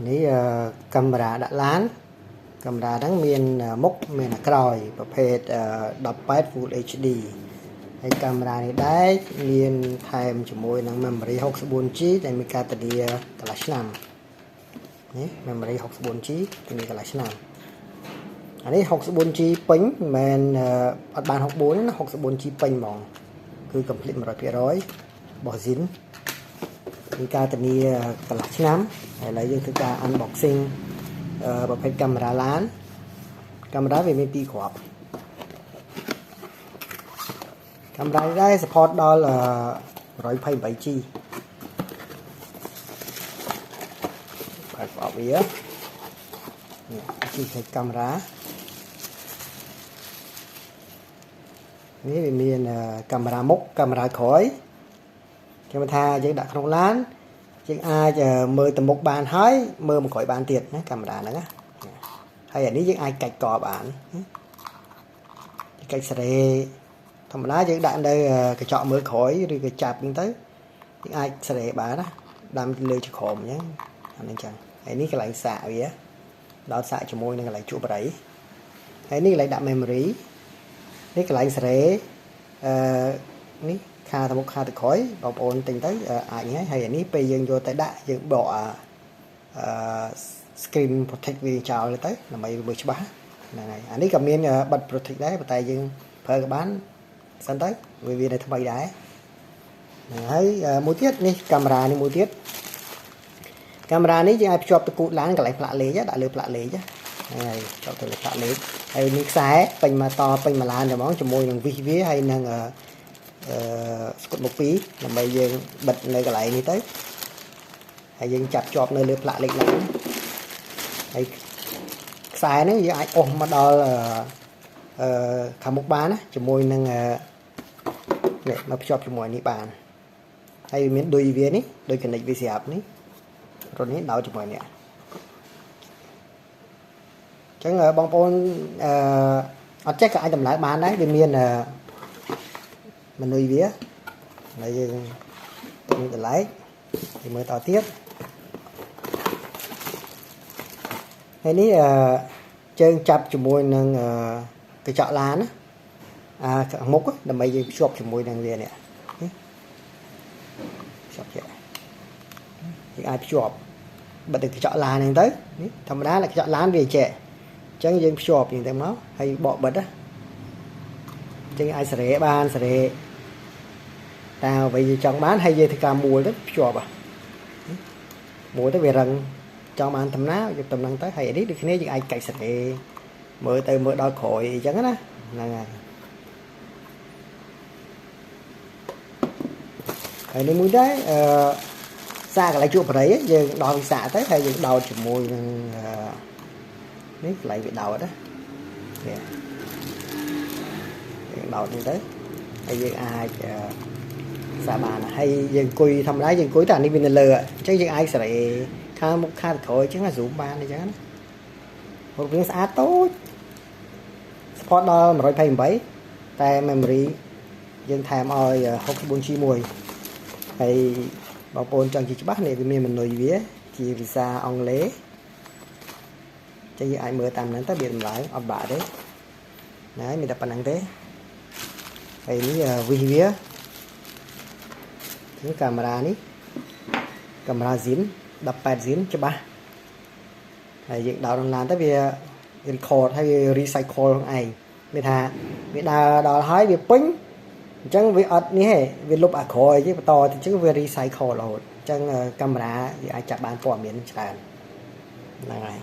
នេះកាមេរ៉ាដាក់ឡានកាមេរ៉ាហ្នឹងមានមុខមានក្រោយប្រភេទ18 Full HD ហើយកាមេរ៉ានេះដែរមានថែមជាមួយនឹង memory 64 G ដែលមានការធានាកន្លះឆ្នាំនេះ memory 64 G ធានាកន្លះឆ្នាំអានេះ 64 G ពេញមិនមែនអត់បាន64ទេណា 64 G ពេញហ្មងគឺ complete 100%របស់ Zin មានការធានាកន្លះឆ្នាំហើយឥឡូវយើងធ្វើការ unboxing ប្រភេទកាមេរ៉ាឡានកាមេរ៉ាវាមាន2គ្រាប់កាមេរ៉ានេះដែរ support ដល់ 128G បើកប្រអប់វានេះជាកាមេរ៉ានេះវាមានកាមេរ៉ាមុខកាមេរ៉ាក្រោយគេថាយើងដាក់ក្នុងឡានយើងអាចមើលទៅមុខបានហើយមើលមកក្រោយបានទៀតណាកាមេរ៉ាហ្នឹងណាហើយអានេះយើងអាចកាច់កបានកាច់សេរីធម្មតាយើងដាក់នៅកញ្ចក់មើលក្រោយឬក៏ចាប់ហ្នឹងទៅយើងអាចសេរីបានណាដាំលើចក្រមអញ្ចឹងអានេះអញ្ចឹងហើយនេះកន្លែងសាកវាដោតសាកជាមួយនឹងកន្លែងជក់បរិយហើយនេះកន្លែងដាក់ memory នេះកន្លែងសេរីនេះខាទៅមុខខាទៅក្រោយបងប្អូនទិញទៅអាចនេះហើយអានេះពេលយើងយកទៅដាក់យើងបកអា screen protect វាចោលទៅដើម្បីមើលច្បាស់ហ្នឹងហើយអានេះក៏មានបិទ protect ដែរប៉ុន្តែយើងប្រើក៏បានសិនទៅវានៅថ្មីដែរហ្នឹងហើយមួយទៀតនេះកាមេរ៉ានេះមួយទៀតកាមេរ៉ានេះយើងអាចភ្ជាប់ទៅគូទឡានកន្លែងផ្លាកលេខដាក់លើផ្លាកលេខហ្នឹងហើយភ្ជាប់ទៅលើផ្លាកលេខហើយមានខ្សែពេញមកតពេញមួយឡានតែហ្មងជាមួយនឹងវិសវាហើយនឹងស្គុតមុខពីរដើម្បីយើងបិទនៅកន្លែងនេះទៅហើយយើងចាប់ជាប់នៅលើផ្លាកលេខឡានហើយខ្សែហ្នឹងយើងអាចអូសមកដល់ខាងមុខបានណាជាមួយនឹងនេះមកភ្ជាប់ជាមួយនេះបានហើយមានឌុយវានេះដូច connect វាស្រាប់នេះរត់នេះដោតជាមួយនេះអញ្ចឹងបងប្អូនអត់ចេះក៏អាចតម្លើងបានដែរវាមានមនុយវាហើយយើងទៅតម្លែកយើងមើលតទៀតហើយនេះជើងចាប់ជាមួយនឹងកញ្ចក់ឡានណាអាខាងមុខដើម្បីយើងភ្ជាប់ជាមួយនឹងវានេះភ្ជាប់ជាយើងអាចភ្ជាប់បិទកញ្ចក់ឡានហ្នឹងទៅនេះធម្មតាកញ្ចក់ឡានវាចេះអញ្ចឹងយើងភ្ជាប់យ៉ាងទៅមកហើយបកបិទណាអញ្ចឹងអាចសេរីបានសេរីតាមអ្វីយើងចង់បានហើយយើងធ្វើការមួលទៅភ្ជាប់មួលទៅវារឹងចង់បានតំណាយកតំណឹងទៅហើយនេះដូចគ្នាយើងអាចកាច់សេរីមើលទៅមើលដល់ក្រោយអញ្ចឹងណាហ្នឹងហើយហើយនេះមួយដែរសាកកន្លែងជក់បរិយយើងដល់វិសាទៅហើយយើងដោតជាមួយនឹងនេះកន្លែងវាដោតណានេះយើងដោតនេះទៅហើយយើងអាចសាបានហើយយើងអង្គុយធម្មតាយើងអង្គុយតែអានេះវានៅលើអញ្ចឹងយើងអាចសេរីខាងមុខខាងក្រោយអញ្ចឹង zoom បានអញ្ចឹងណារូបរាងស្អាតតូច support ដល់128តែ memory យើងថែមឲ្យ 64G មួយហើយបងប្អូនចង់ជិះច្បាស់នេះវាមានមនុយវាជាភាសាអង់គ្លេសចឹងយើងអាចមើលតាមហ្នឹងទៅវាតម្លើងអត់បាក់ទេណាមានតែប៉ុណ្្នឹងទេហើយនេះវិសវានេះកាមេរ៉ានេះកាមេរ៉ា Zin 18 Zin ច្បាស់ហើយយើងដោតឡានទៅវា record ហើយវា recycle ខ្លួនឯងមានថាវាដើរដល់ហើយវាពេញអញ្ចឹងវាអត់នេះទេវាលុបអាក្រោយទេបន្តទៅអញ្ចឹងវា recycle រហូតអញ្ចឹងកាមេរ៉ាវាអាចចាប់បានព័ត៌មានច្រើនហ្នឹងហើយ